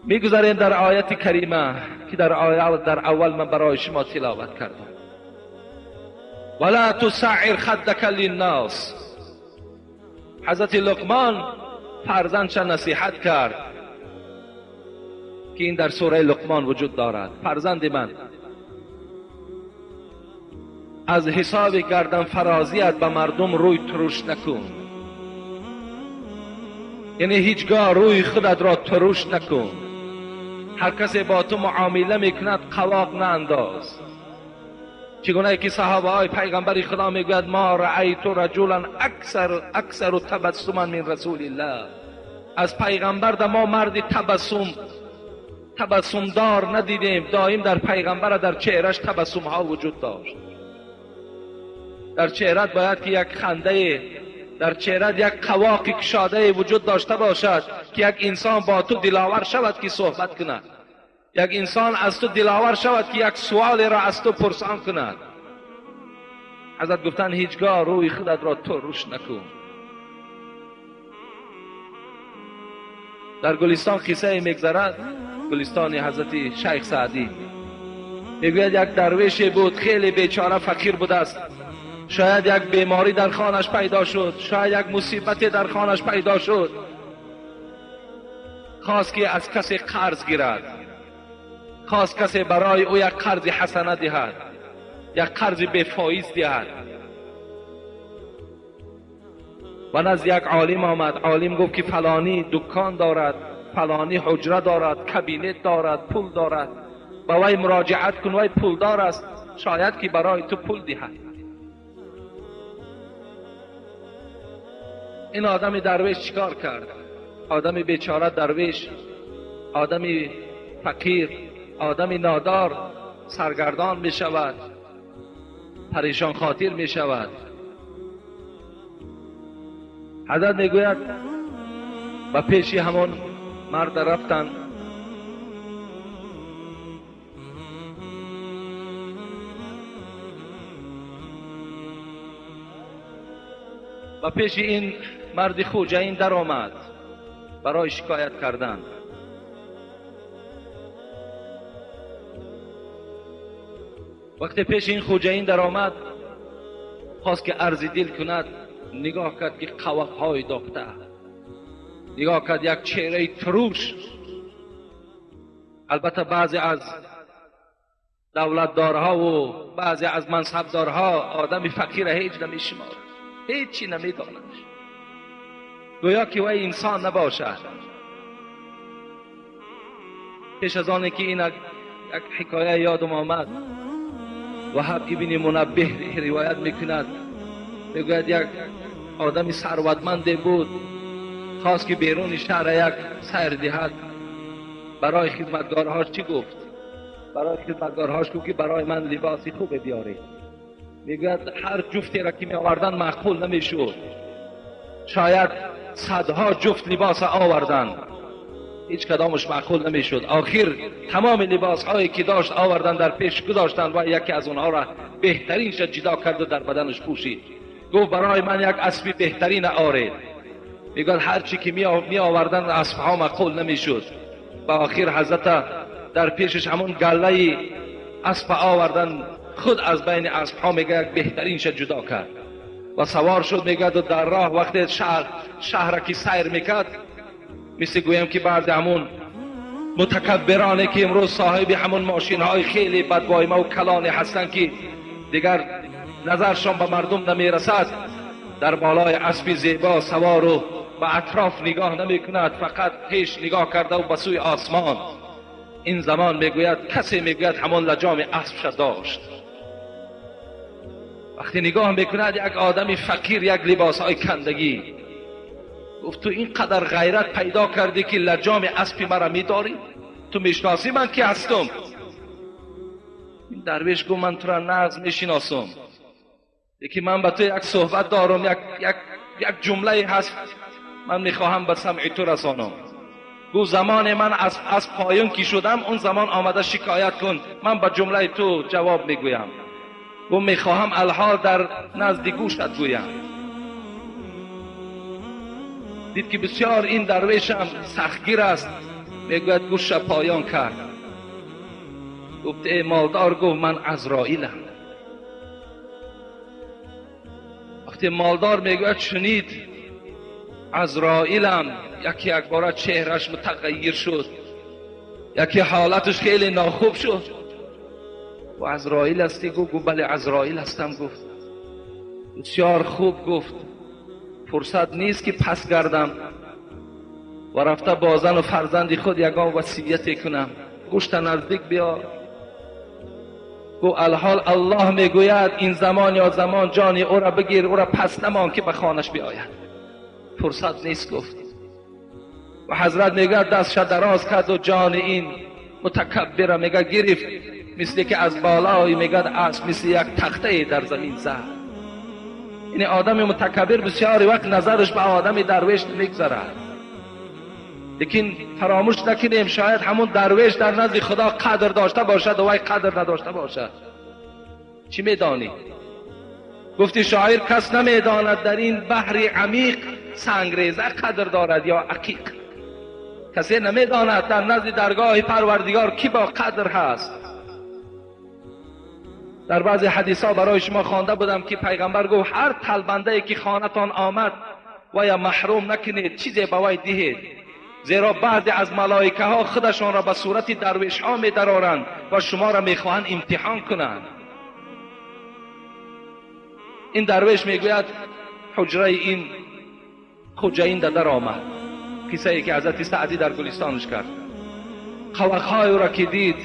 میگذاریم در آیت کریمه که در آیه در اول من برای شما تلاوت کردم. ولا تسعر خدک للناس. حضرت لقمان فرزندش نصیحت کرد که این در سوره لقمان وجود دارد. فرزند من، از حساب گردن فرازیت به مردم روی ترش نکن. یعنی هیچگاه روی خودت را ترش نکن. هر کسی با تو معامله میکند قواق نانداز. چگونه که صحابه های پیغمبر خدا میگوید ما رأیت رجلا اکثر تبسما من رسول الله. از پیغمبر در ما مرد تبسم دار ندیدیم. دائم در پیغمبر در چهرش تبسم ها وجود داشت. در چهرت باید که یک خنده، در چهرت یک قواق کشاده وجود داشته باشد که یک انسان با تو دلاور شود که صحبت کند، یک انسان از تو دلاور شود که یک سوال را از تو پرسان کند. حضرت گفتن هیچگاه روی خودت را ترش نکن. در گلستان قصه میگذرد، گلستان حضرت شیخ سعدی. میگوید یک درویش بود، خیلی بیچاره فقیر بوده است. شاید یک بیماری در خانش پیدا شد، شاید یک مصیبت در خانش پیدا شد. خواست که از کسی قرض گیرد، خواست کسی برای او یک قرض حسنه دهد، یک قرض بفایز دهد. و نزد یک عالم آمد. عالم گفت که فلانی دکان دارد، فلانی حجره دارد، کابینت دارد، پول دارد، با وی مراجعت کن، وی پولدار است، شاید که برای تو پول دهد. این آدم درویش چیکار کرد؟ آدم بیچاره درویش، آدم فقیر، آدم نادار، سرگردان می شود، پریشان خاطر می شود. حضرت می گوید به پیشی همان مرد رفتن. و پیش این مرد خوجین در آمد برای شکایت کردن. وقتی پیش این خوجین در آمد، خواست که عرض دل کند. نگاه کرد که قواقهای داخته، نگاه کرد یک چهره تروش. البته بعضی از دولتدارها و بعضی از منصبدارها آدم فقیر هیچ نمیشمارد، هیچی نمیداند، گویا که وی انسان نباشد. پیش از آن که این یک حکایه یادم آمد، وهب ابن منبه روایت میکند، میگوید یک آدم ثروتمند بود، خواست که بیرون شهر یک سیر دهد. برای خدمتگارهاش چی گفت؟ برای خدمتگارهاش گفت که برای من لباسی خوب بیارید. میگوید هر جفتی را که می آوردن معقول نمیشد، شاید صدها جفت لباس آوردن، هیچ کدامش معقول نمیشد. آخر تمام لباس هایی که داشت آوردن در پیش گذاشتن و یکی از اونها را بهترینش جدا کرد و در بدنش پوشید. گفت برای من یک اسب بهترین آرید. میگوید هر چی که می آوردن اسب ها معقول نمیشد. و آخر حضرت در پیشش همون گله اسب آوردن، خود از بین اسب ها میگه یک بهترینش جدا کرد و سوار شد. میگه در راه وقتی شهر که سیر میکرد، مثل گویم که بعد همون متکبرانه که امروز صاحب همون ماشین های خیلی بدوایمه و کلانی هستن که دیگر نظرشان به مردم نمیرسد، در بالای اسب زیبا سوار و به اطراف نگاه نمی کند، فقط پیش نگاه کرده و به سوی آسمان. این زمان میگوید کسی میگوید همان لجام اسبش داشت. وقتی نگاه میکند یک آدم فقیر، یک لباس های کندگی. گفت تو اینقدر غیرت پیدا کردی که لجام اسب مرا میداری؟ تو میشناسی من کی هستم؟ این درویش گفت من تو را نغز میشناسم، یکی من به تو یک صحبت دارم، یک جمله هست من میخواهم به سمع تو رسانم. گفت زمان من از پایان کی شدم اون زمان آمده شکایت کن، من به جمله تو جواب میگویم. گفت میخواهم الحال در نزد گوشت گویم. دید که بسیار این درویش هم سختگیر است، میگوید گوش پایان کرد. گفت ای مالدار، گفت من عزرائیلم. وقتی مالدار میگوید شنید عزرائیلم، یکی یک باره چهرش متغیر شد، یکی حالتش خیلی ناخوب شد. و عزرائیل هستی؟ گفت بله عزرائیل هستم. گفت بسیار خوب. گفت فرصت نیست که پس گردم و رفته با زن و فرزند خود یگان وصیت کنم، گوشت نزدیک بیا. گو الحال الله میگوید این زمان یا زمان جان او را بگیر، او را پس نمان که به خانش بیاید، فرصت نیست. گفت و حضرت میگه دستش دراز کرد و جان این متکبر میگه گرفت، مثل که از بالای میگه اسب مثل یک تخته در زمین زد. این آدم متکبر بسیار وقت نظرش به آدم درویش نمیگذرد، لیکن فراموش نکنیم شاید همون درویش در نزد خدا قدر داشته باشد و وی قدر نداشته باشد. چی میدانی؟ گفتی شاعر کس نمیداند در این بحر عمیق سنگریزه قدر دارد یا عقیق. کسی نمیداند در نزد درگاه پروردگار کی با قدر هست. در بعضی حدیث ها برای شما خوانده بودم که پیغمبر گفت هر طلبنده که خانتان آمد و یا محروم نکنید، چیزی به وی دهید، زیرا بعضی از ملائکه ها خودشان را به صورت درویش ها می درارند و شما را میخواهند امتحان کنند. این درویش میگوید حجره این خجین در آمد، قصه ای که حضرت سعدی در گلستانش کرد. قوقهای را که دید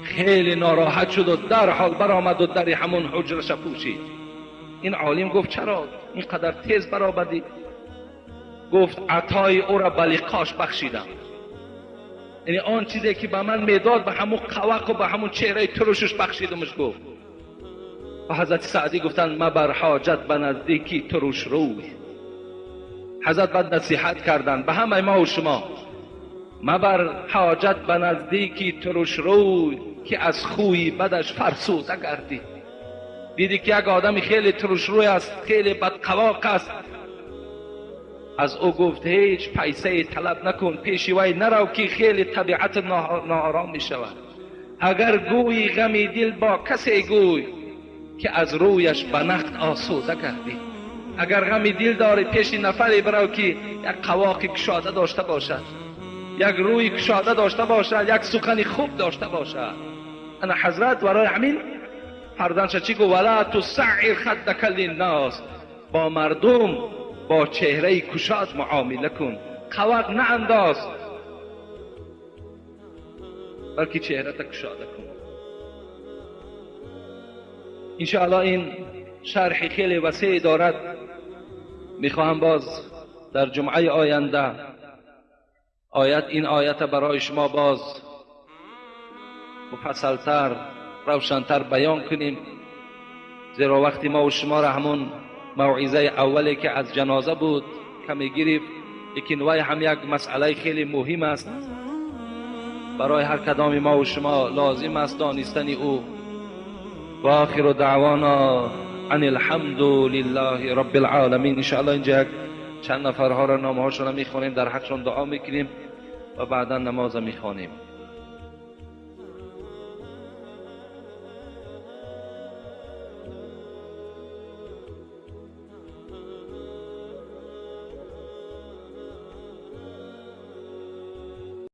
خیلی ناراحت شد و در حال برآمد و در همون حجرش پوشید. این عالم گفت چرا اینقدر تیز برآمدی؟ گفت عطای او را به لقاش بخشیدم، یعنی آن چیزی که به من میداد به همون قوق و به همون چهره ترشش بخشیدمش. گفت و حضرت سعدی گفتند مبر حاجت به نزدیکی ترش روی. حضرت بعد نصیحت کردند به همه ما و شما، مبر حاجت به نزدیکی ترش روی که از خوی بدش فرسوده گردی. دیدی که یک آدمی خیلی ترش روی است، خیلی بدقواق است، از او گفت هیچ پیسه طلب نکن، پیش وی نرو که خیلی طبیعت ناآرام می شود. اگر گویی غمی دل با کسی گوی که از رویش به نقد آسوده گردی. اگر غمی دل داری پیش نفری برو که یک قواق کشاده داشته باشد، یک روی کشاده داشته باشد، یک سخن خوب داشته باشد. انا حضرت برای همین فرزندش چی گفت؟ ولا تسعر خدک للناس، با مردم با چهره کشاد معامله کن، قواق نه انداز بلکه چهره تا کشاده کن. انشاءالله این شرح خیلی وسیع دارد، میخواهم باز در جمعه آینده آیت این آیت برای شما باز مفصلتر روشنتر بیان کنیم، زیرا وقتی ما و شما را همون موعظه اولی که از جنازه بود کمی گرفت، لیکن وی هم یک مسئله خیلی مهم است برای هر کدام ما و شما لازم است دانستن او. و آخر دعوانا ان الحمد لله رب العالمین. انشاءالله اینجا چند نفرها را نامهاشون را میخوانیم، در حقشون دعا میکنیم و بعدا نماز میخوانیم.